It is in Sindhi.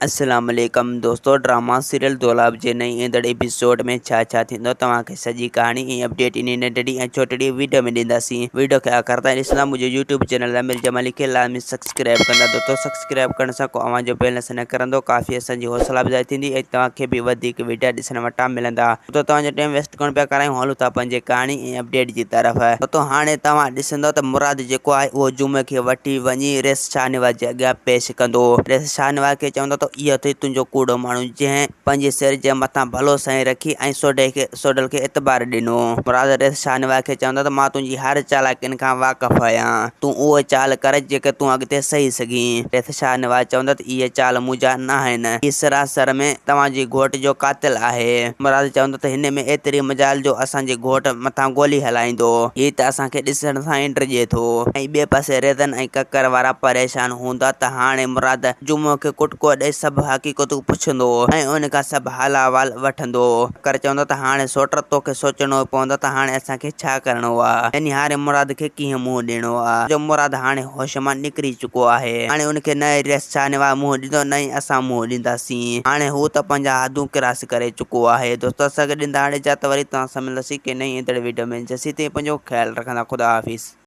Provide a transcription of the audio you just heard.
السلام عليڪم دوستو ڊراما سيريل دولاب جي نئين ايندڙ ايپيسوڊ ۾ ڇا ڇا ٿيندو توهان کي سڄي ڪهاڻي ۽ اپڊيٽ انهي ننڍڙي ۽ ڇوٽڙي ويڊيو ۾ ڏينداسين ويڊيو کي آخر تائين ڏسندا منهنجو يوٽيوب چينل امير جمالي کي لازمي سبسڪرائب ڪندا دوستو سبسڪرائب ڪرڻ سان ڪو اوهان جو بيلنس نه ڪرندو ڪافي اسان جي حوصلا افزائي ٿيندي ۽ توهان کي به وڌيڪ ويڊيا ڏسڻ وٽان ملندا دوستو توهان جو ٽائيم ويسٽ ڪونه پيا ڪرايون هلون ٿا پنهنجي ڪهاڻي ۽ اپڊيٽ جي طرف. تو هاڻي توهان ڏسندؤ ته مراد جيڪو آهي اهو جمعي کي وٺي وڃي ريس شاهنواز جي اڳيان پيش ڪندو. ريس شاهنواز کي چوندو ته اهو اٿئي تنهنجو ڪوڙو ماڻهو جنهن پنهنجي سر جي مٿان ڀلو سائين رکي ۽ سوڍي کي سوڍل کي اعتبار ڏنو. مراد ريس شاهنواز کي چوندو ته مان تنهنجي هر چالاڪين کان واقف آهيان. تون اهو چال ڪر جيڪي تون اڳتي سهي سگهين. ريس شاهنواز چوندو ته اهي چال منهنجا ناهن. هي سراسر ۾ توهان جي گهوٽ جو قاتل آهي. مراد چوندو ته هن ۾ ايتري مجال جو اسان جي گهوٽ مٿان گولي هلائيندو. هي ته اسان کي ڏسڻ سان ئي ڊڄي ٿو. ۽ ٻئي پاسي ريزن ۽ ڪڪر وارا پريشان هوندا ته هاڻي مراد جمعو کي ڪٽڪو ڏئي سڀ حقيقتون پڇندو ۽ ان کان سڀ حال احوال وٺندو. ڪڪر چوندو ته هاڻي سوٽ توکي سوچڻو پوندو ته هاڻي اسان کي ڇا ڪرڻو آ. يعني هاڻي مراد کي ڪيئن منهن ڏيڻو آ. جو مراد هاڻي هوش مان نڪري چڪو آهي. هاڻي ان کي نه ئي ريس شاهنواز منهن ڏيندو نه ئي اسان منهن ڏينداسين. هاڻي هو ته پنهنجا حدون ڪراس ڪري چڪو آهي. دوستو اسان کي ڏيندا هاڻي اجازت وري توهان سان ملنداسين ڪنهن نئين ايندڙ وڊيو ۾ جيسين تائين پنهنجو خيال رکندا خدا حافظ.